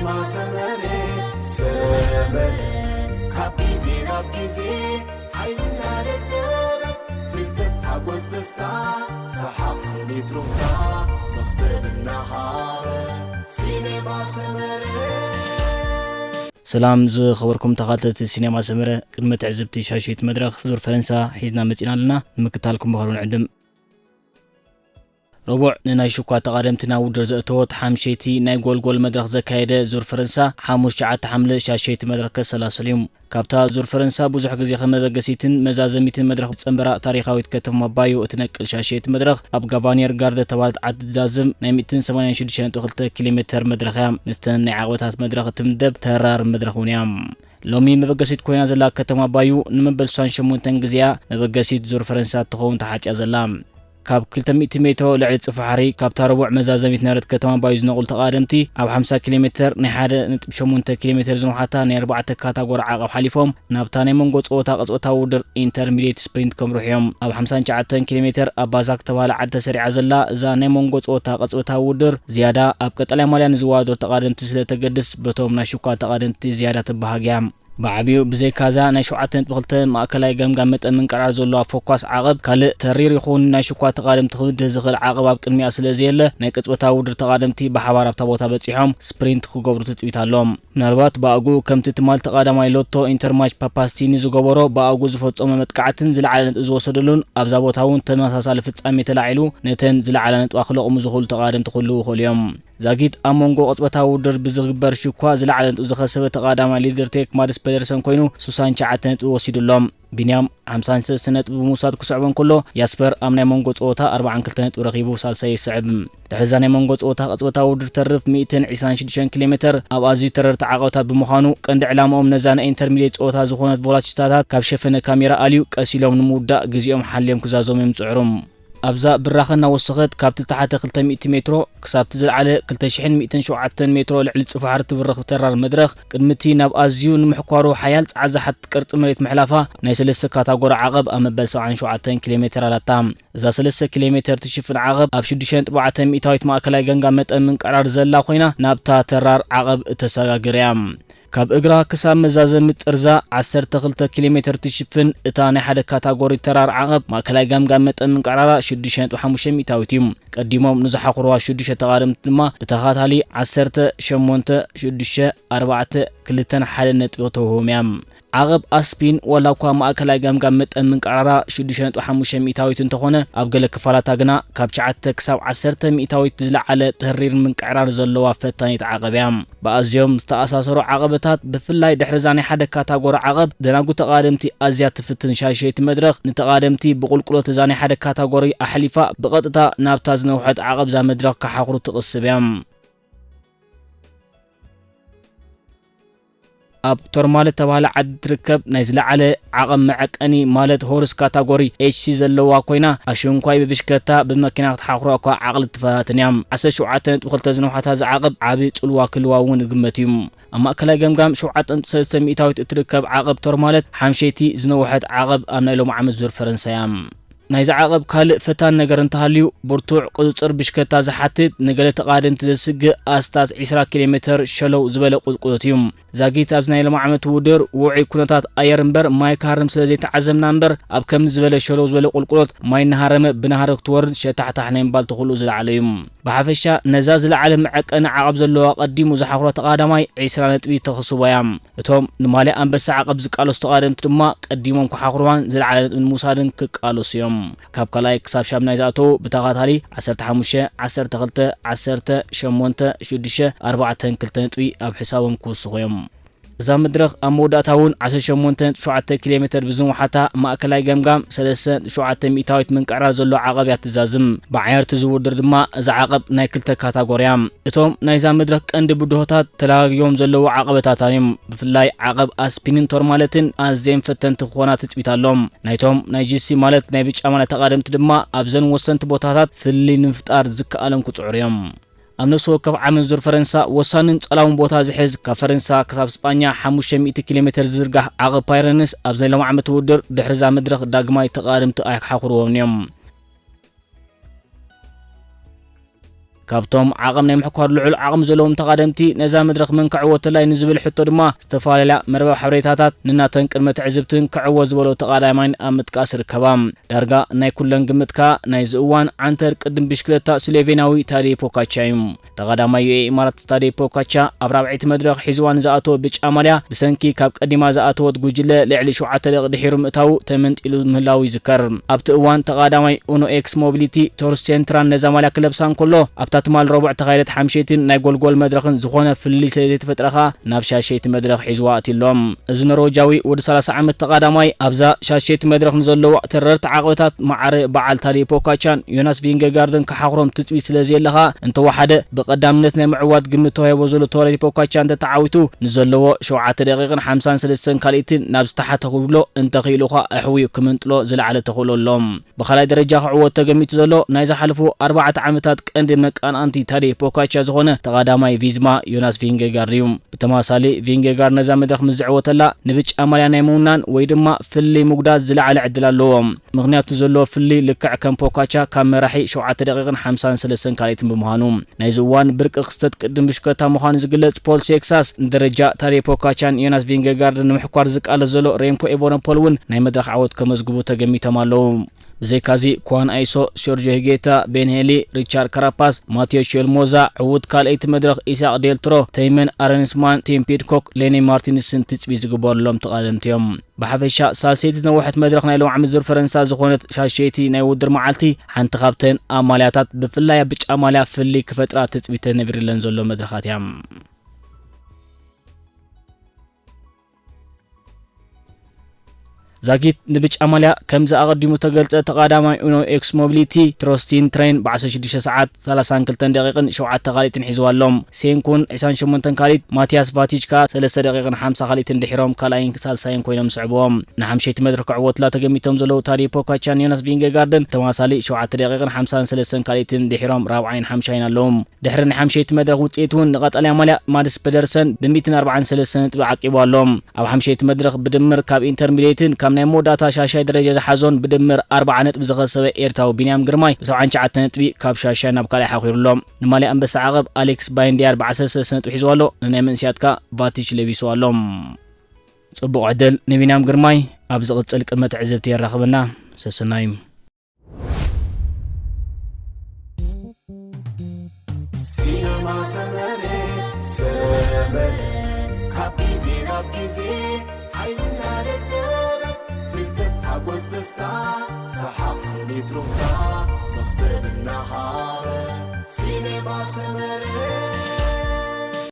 ሰመረ ሰመረ ካብ ግዜ ናብ ግዜ ሓይልና ደደበ ፍልጠት ሓጎስ ደስታ ሰሓቕ ስኒት ሩፍታ መኽሰብ እናሃበ ሲኔማ ሰመረ። ሰላም ዝኸበርኩም ተኻተልቲ ሲኔማ ሰመረ፣ ቅድሚ ትዕዝብቲ ሻሸይቲ መድረኽ ዙር ፈረንሳ ሒዝና መጺና ኣለና። ንምክታልኩም ብኸሩ ንዕድም። ረቡዕ ንናይ ሽኳ ተቓደምቲ ናብ ውድድር ዘእተወት ሓምሸይቲ ናይ ጎልጎል መድረኽ ዘካየደ ዙር ፈረንሳ ሓሙሽተ ትሽዓተ ሓምለ ሻሸይቲ መድረኽ ከሰላስል እዩ። ካብታ ዙር ፈረንሳ ብዙሕ ግዜ ከም መበገሲትን መዛዘሚትን መድረኽ ዝጸንበራ ታሪኻዊት ከተማ ባዩ እትነቅል ሻሸይቲ መድረኽ ኣብ ጋቫኒየር ጋርድ እተባህለት ዓዲ ትዛዝም ናይ ሚእትን ሰማንያን ሽዱሽተ ነጥቢ ክልተ ኪሎ ሜተር መድረኽ እያ። ምስተን ናይ ዓቕበታት መድረኽ እትምደብ ተራር መድረኽ እውን እያ። ሎሚ መበገሲት ኮይና ዘላ ከተማ ባዩ ንመበል ስሳን ሸሞንተን ግዜኣ መበገሲት ዙር ፈረንሳ እትኸውን ተሓጽያ ዘላ። ካብ ክልተ ሚእቲ ሜትሮ ልዕሊ ጽፍሓሪ ካብታ ረቡዕ መዛዘሚት ናይረት ከተማ ባዩ ዝነቕሉ ተቓደምቲ ኣብ ሓምሳ ኪሎ ሜትር ናይ ሓደ ነጥቢ ሸሞንተ ኪሎ ሜትር ዝነውሓታ ናይ ኣርባዕተ ካታጎሪ ዓቐብ ሓሊፎም ናብታ ናይ መንጎ ጸወታ ቅጽበታዊ ውድድር ኢንተርሚዲየት ስፕሪንት ከምርሑ እዮም። ኣብ ሓምሳን ትሽዓተን ኪሎ ሜትር ኣብ ባዛክ ተባህለ ዓዲ ተሰሪዓ ዘላ እዛ ናይ መንጎ ጸወታ ቅጽበታዊ ውድድር ዝያዳ ኣብ ቀጠልያ ማልያ ንዝወዳደሩ ተቓደምቲ ስለ ተገድስ በቶም ናይ ሽኳ ተቓደምቲ ዝያዳ ትበሃግ እያ። ብዓቢኡ ብዘይካዛ ናይ ሸውዓተ ነጥቢ ክልተ ማእከላይ ገምጋም መጠን ምንቅርዓር ዘለዋ ፎኳስ ዓቐብ ካልእ ተሪር ይኹን ናይ ሽኳ ተቓደምቲ ክብድህ ዝኽእል ዓቐብ ኣብ ቅድሚኣ ስለ ዘየለ ናይ ቅጽበታዊ ውድድር ተቓደምቲ ብሓባር ኣብታ ቦታ በጺሖም ስፕሪንት ክገብሩ ትጽቢት ኣሎ። ምናልባት ብኣግኡ ከምቲ ትማል ተቓዳማይ ሎቶ ኢንተርማች ፓፓስቲኒ ዝገበሮ ብኣግኡ ዝፈጸሞ መጥቃዕትን ዝለዓለ ነጥቢ ዝወሰደሉን ኣብዛ ቦታ እውን ተመሳሳሊ ፍጻሜ ተላዒሉ ነተን ዝለዓለ ነጥባ ክለቕሙ ዝኽእሉ ተቓደምቲ ክህልዉ ይኽእሉ እዮም። ዛጊት ኣብ መንጎ ቅጽበታዊ ውድድር ብዝግበር ሽኳ ዝለዓለ ነጥቢ ዝኸሰበ ተቓዳማይ ሊደርቴክ ማድስ ፔደርሰን ኮይኑ ስሳን ትሽዓተ ነጥቢ ወሲዱ ኣሎ። ቢንያም ሓምሳን ሰለስተ ነጥቢ ብምውሳድ ክስዕቦ እንከሎ ያስፐር ኣብ ናይ መንጎ ጸወታ ኣርባዓን ክልተ ነጥቢ ረኺቡ ሳልሳይ ይስዕብ። ድሕሪ እዛ ናይ መንጎ ጸወታ ቅጽበታዊ ውድድር ተርፍ ሚእትን ዕስራን ሽዱሽተን ኪሎ ሜተር ኣብ ኣዝዩ ተረርቲ ዓቐብታት ብምዃኑ ቀንዲ ዕላማኦም ነዛ ናይ ኢንተርሚዲየት ጸወታ ዝኾነት ቮላቲስታታት ካብ ሸፈነ ካሜራ ኣልዩ ቀስ ኢሎም ንምውዳእ ግዜኦም ሓልዮም ክዛዘሙ እዮም ዝጽዕሩ። ኣብዛ ብራኸ እናወሰኸት ካብቲ ዝተሓተ ክልተ ሚእቲ ሜትሮ ክሳብቲ ዝለዓለ ክልተ ሽሕን ሚእትን ሸውዓተን ሜትሮ ልዕሊ ጽፍሓር ትብርኽ ተራር መድረኽ ቅድሚ እቲ ናብ ኣዝዩ ንምሕኳሩ ሓያል ጸዓት ዝሓትት ቅርጺ መሬት ምሕላፋ ናይ ሰለስተ ካታጎሪ ዓቐብ ኣብ መበል ሰብዓን ሸውዓተን ኪሎ ሜተር ኣላታ። እዛ ሰለስተ ኪሎ ሜተር ትሽፍን ዓቐብ ኣብ ሽዱሽተ ነጥቢ ኣርባዕተ ሚእታዊት ማእከላይ ገምጋም መጠን ምንቅዕራር ዘላ ኮይና ናብታ ተራር ዓቐብ እተሰጋግር እያ። ካብ እግራ ክሳብ መዛዘሚ ጥርዛ ዓሰርተ ክልተ ኪሎ ሜተር ትሽፍን እታ ናይ ሓደ ካታጎሪ ተራር ዓቐብ ማእከላይ ገምጋም መጠን ምንቅዕራራ ሽዱሽተ ነጥቢ ሓሙሽተ ሚእታዊት እዩ። ቀዲሞም ንዝሓኹርዋ ሽዱሽተ ተቓደምቲ ድማ ብተኸታታሊ ዓሰርተ፣ ሸሞንተ፣ ሽዱሽተ፣ ኣርባዕተ፣ ክልተን ሓደን ነጥቢ ተውህቦም እያ። ዓቐብ ኣስፒን ዋላ እኳ ማእከላይ ገምጋም መጠን ምንቅዕራራ ሽዱሽተ ነጥቢ ሓሙሽተ ሚእታዊት እንተኾነ ኣብ ገለ ክፋላታ ግና ካብ ትሽዓተ ክሳብ ዓሰርተ ሚእታዊት ዝለዓለ ተሪር ምንቅዕራር ዘለዋ ፈታኒት ዓቐብ እያ። ብኣዝዮም ዝተኣሳሰሩ ዓቐበታት ብፍላይ ድሕሪ እዛ ናይ ሓደ ካታጎሪ ዓቐብ ደናጉ ተቓደምቲ ኣዝያ ትፍትን ሻሸይቲ መድረኽ ንተቓደምቲ ብቁልቁሎት እዛ ናይ ሓደ ካታጎሪ ኣሕሊፋ ብቐጥታ ናብታ ዝነውሐት ዓቐብ እዛ መድረኽ ክሓኹሩ ትቕስብ እያ። ኣብ ቶርማል እተባህለ ዓዲ ትርከብ ናይ ዝለዓለ ዓቐብ መዐቀኒ ማለት ሆርስ ካታጎሪ ኤች ሲ ዘለዋ ኮይና ኣሽንኳይ ብብሽከታ ብመኪና ክትሓኽሮ እኳ ዓቕሊ ትፈታትን እያ። ዓሰርተ ሸውዓተ ነጥቢ ክልተ ዝነውሓታ እዛ ዓቐብ ዓቢ ጽልዋ ክህልዋ እውን ይግመት እዩ። ኣብ ማእከላይ ገምጋም ሸውዓተ ነጥቢ ሰለስተ ሚእታዊት እትርከብ ዓቐብ ቶርማለት ሓምሸይቲ ዝነውሐት ዓቐብ ኣብ ናይ ሎሚ ዓመት ዙር ፈረንሳ እያ። ናይዚ ዓቐብ ካልእ ፈታኒ ነገር እንተሃልዩ ብርቱዕ ቁጽጽር ብሽከታ ዝሓትት ንገለ ተቓደምቲ ዘስግእ ኣስታት ዒስራ ኪሎ ሜተር ሸለው ዝበለ ቁልቁለት እዩ። ዛጊት ኣብዚ ናይ ሎሚ ዓመት ውድድር ውዑይ ኩነታት ኣየር እምበር ማይ ክሃርም ስለ ዘይተዓዘብና እምበር ኣብ ከምዚ ዝበለ ሸለው ዝበለ ቁልቁለት ማይ እናሃረመ ብናህሪ ክትወርድ ሸታሕታሕ ናይ ምባል ተኽእልኡ ዝለዓለ እዩ። ብሓፈሻ ነዛ ዝለዓለ መዐቀኒ ዓቐብ ዘለዋ ቀዲሙ ዝሓኽሮ ተቓዳማይ ዒስራ ነጥቢ ተኽስቦ እያ። እቶም ንማልያ ኣንበሳ ዓቐብ ዝቃለሱ ተቓደምቲ ድማ ቀዲሞም ክሓኽርዋን ዝለዓለ ነጥቢ ንምውሳድን ክቃለሱ እዮም። ካብ ካልኣይ ክሳብ ሻምናይ ዝኣተዉ ብተኸታታሊ ዓሰርተ ሓሙሽተ፣ ዓሰርተ ክልተ፣ ዓሰርተ፣ ሸሞንተ፣ ሽዱሽተ፣ ኣርባዕተን ክልተን ነጥቢ ኣብ ሕሳቦም ክውስኹ እዮም። እዛ መድረኽ ኣብ መወዳእታ እውን ዓሰርተ ሸሞንተ ነጥቢ ሸውዓተ ኪሎ ሜተር ብዝንውሓታ ማእከላይ ገምጋም ሰለስተ ነጥቢ ሸውዓተ ሚእታዊት ምንቅዕራር ዘለዎ ዓቐብ እያ ትዛዝም። ብዓየርቲ ዝውድር ድማ እዛ ዓቐብ ናይ ክልተ ካታጎሪ እያ። እቶም ናይዛ መድረኽ ቀንዲ ብድሆታት ተላጋጊቦም ዘለዉ ዓቐበታታ እዮም። ብፍላይ ዓቐብ ኣስፒንን ቶርማለትን ኣዝየን ፈተንቲ ክኾና ትጽቢት ኣሎ። ናይቶም ናይ ጂሲ ማለት ናይ ብጫ ማልያ ተቓደምቲ ድማ ኣብዘን ወሰንቲ ቦታታት ፍልልይ ንምፍጣር ዝከኣሎም ክጽዕሩ እዮም። ኣብ ነፍሲ ወከፍ ዓመት ዙር ፈረንሳ ወሳንን ጸላውን ቦታ ዝሕዝ ካብ ፈረንሳ ክሳብ ስጳኛ ሓሙሽተ ሚእቲ ኪሎ ሜተር ዝዝርጋሕ ዓቐብ ፓይረንስ ኣብዚ ናይ ሎም ዓመት ውድድር ድሕሪ እዛ መድረኽ ዳግማይ ተቓደምቲ ኣይክሓኹርዎን እዮም። ካብቶም ዓቕም ናይ ምሕኳር ልዑል ዓቕሚ ዘለዎም ተቓደምቲ ነዛ መድረኽ መን ክዕወት ተላይ ንዝብል ሕቶ ድማ ዝተፈላለያ መርበብ ሓበሬታታት ንናተን ቅድመ ትዕዝብትን ክዕወት ዝበሎ ተቓዳማይን ኣብ ምጥቃስ ይርከባ። ዳርጋ ናይ ኩለን ግምት ከኣ ናይዚ እዋን ዓንተር ቅድም ብሽክለታ ስሎቬንያዊ ታዴ ፖካቻ እዩ። ተቐዳማይ ዩ ኤ ኢማራት ታዴ ፖካቻ ኣብ ራብዐይቲ መድረኽ ሒዝዋ ንዝኣተወ ብጫ ማልያ ብሰንኪ ካብ ቀዲማ ዝኣተወት ጉጅለ ልዕሊ ሸውዓተ ደቂቕ ድሒሩ ምእታዉ ተመንጢሉ ምህላዉ ይዝከር። ኣብቲ እዋን ተቐዳማይ ኡኖ ኤክስ ሞቢሊቲ ቶርስ ሴንትራን ነዛ ማልያ ክለብሳ እንከሎ፣ ኣብታ ትማል ረቡዕ ተኻየደት ሓምሸይትን ናይ ጎልጎል መድረኽን ዝኾነ ፍልልይ ስለ ዘይተፈጥረ ከኣ ናብ ሻሸይቲ መድረኽ ሒዝዋ ኣትዩሎም። እዚ ኖርወጃዊ ወዲ ሰላሳ ዓመት ተቐዳማይ ኣብዛ ሻሸይቲ መድረኽ ንዘለዎ ተረርቲ ዓቐብታት ማዕረ በዓል ታዴ ፖካቻን ዮናስ ቪንገጋርድን ክሓኽሮም ትጽቢት ስለ ዘየለ ከኣ እንተወሓደ ብቐዳምነት ናይ ምዕዋት ግምት ተዋሂቦ ዘሎ ታዴ ፖካቻ እንተተዓዊቱ ንዘለዎ ሸውዓተ ደቂቕን ሓምሳን ሰለስተን ካልኢትን ናብ ዝተሓተ ክውድሎ እንተኽኢሉ ከኣ ኣሕውዩ ክምንጥሎ ዝለዓለ ተኽእሎ ኣሎ። ብኻልኣይ ደረጃ ክዕወት ተገሚቱ ዘሎ ናይ ዝሓለፉ ኣርባዕተ ዓመታት ቀንዲ መቃናንቲ ታዴ ፖካቻ ዝኾነ ተቐዳማይ ቪዝማ ዮናስ ቪንገጋርድ እዩ። ብተማሳሊ ቪንገጋርድ ነዛ መድረኽ ምስ ዝዕወተላ ንብጫ ማልያ ናይ ምውናን ወይ ድማ ፍልልይ ምጉዳት ዝለዓለ ዕድል ኣለዎ። ምኽንያቱ ዘለዎ ፍልልይ ልክዕ ከም ፖካቻ ካብ መራሒ ሸውዓተ ደቂቕን ሓምሳን ሰለስተን ካልኢትን ብምዃኑ። ናይዚ እዋን ብርቂ ክስተት ቅድም ብሽክለታ ምዃኑ ዝግለጽ ፖል ሴክሳስ ንደረጃ ታዴ ፖካቻን ዮናስ ቪንገጋርድን ንምሕኳር ዝቃለስ ዘሎ ሬምኮ ኤቨነፖል እውን ናይ መድረኽ ዓወት ከመዝግቡ ተገሚቶም ኣለዉ። ብዘይካዚ ኳን ኣይሶ፣ ጆርጆ ሂጌታ፣ ቤን ሄሊ፣ ሪቻርድ ካራፓስ፣ ማቴዮ ሼልሞዛ፣ ዕዉት ካልኣይቲ መድረኽ ኢሳቅ ዴልትሮ፣ ተይመን ኣረንስማን፣ ቲም ፒድኮክ፣ ሌኒ ማርቲንስን ትጽቢት ዝግበረሎም ተቓደምቲ እዮም። ብሓፈሻ ሳልሰይቲ ዝነውሐት መድረኽ ናይ ሎሚ ዓመት ዙር ፈረንሳ ዝኾነት ሻሸይቲ ናይ ውድድር መዓልቲ ሓንቲ ካብተን ኣብ ማልያታት ብፍላይ ኣብ ብጫ ማልያ ፍልልይ ክፈጥራ ትጽቢት ተነቢርለን ዘሎ መድረኻት እያ። ዛጊት ንብጫ ማልያ ከምዚ ኣቐዲሙ ተገልጸ ተቓዳማይ ኡኖ ኤክስ ሞቢሊቲ ትሮስቲን ትሬን ብ ዓሰርተ ሽዱሽተ ሰዓት ሰላሳን ክልተን ደቂቕን ሸውዓተ ካልኢትን ሒዝዋ ኣሎ። ሴንኩን ዕስራን ሸሞንተን ካልኢት ማቲያስ ቫቲች ከኣ ሰለስተ ደቂቕን ሓምሳ ካልኢትን ድሒሮም ካልኣይን ሳልሳይን ኮይኖም ስዕብዎም። ንሓምሸይቲ መድረኽ ክዕወትላ ተገሚቶም ዘለዉ ታዴ ፖካቻን ዮናስ ቪንገጋርድን ተማሳሊ ሸውዓተ ደቂቕን ሓምሳን ሰለስተን ካልኢትን ድሒሮም ራብዓይን ሓምሻይን ኣለዉ። ድሕሪ ናይ ሓምሸይቲ መድረኽ ውጽኢት እውን ንቐጠልያ ማልያ ማድስ ፐደርሰን ብ ሚእትን ኣርባዓን ሰለስተን ነጥቢ ዓቂቡ ኣሎ። ኣብ ሓምሸይቲ መድረኽ ብድምር ካብ ኢንተርሚድየትን ካብ ናይ መወዳእታ ሻሻይ ደረጃ ዝሓዞን ብድምር ኣርብዓ ነጥቢ ዝኸሰበ ኤርትራዊ ቢንያም ግርማይ ብ ሰብዓን ትሽዓተን ነጥቢ ካብ ሻሻይ ናብ ካልኣይ ሓኺሩ ኣሎ። ንማልያ ኣንበሳ ዓቐብ ኣሌክስ ባይንድያር ብ ዓሰርተ ሰለስተ ነጥቢ ሒዝዋ ኣሎ። ንናይ መንእሰያት ከኣ ቫቲች ለቢስዋ ኣሎ። ጽቡቕ ዕድል ንቢንያም ግርማይ። ኣብ ዝቕጽል ቅድመ ትዕዝብቲ የራኽበና። ሰሰናዩ። ሲነማ ሰመረ ሰመረ ካብ ግዜ ናብ ግዜ ሓይልና ደለበ ፍልጠት ሓጎስ ደስታ ሰሓቕ ስኒት ሩፍታ መኽሰብ እናሃበ ሲነማ ሰመረ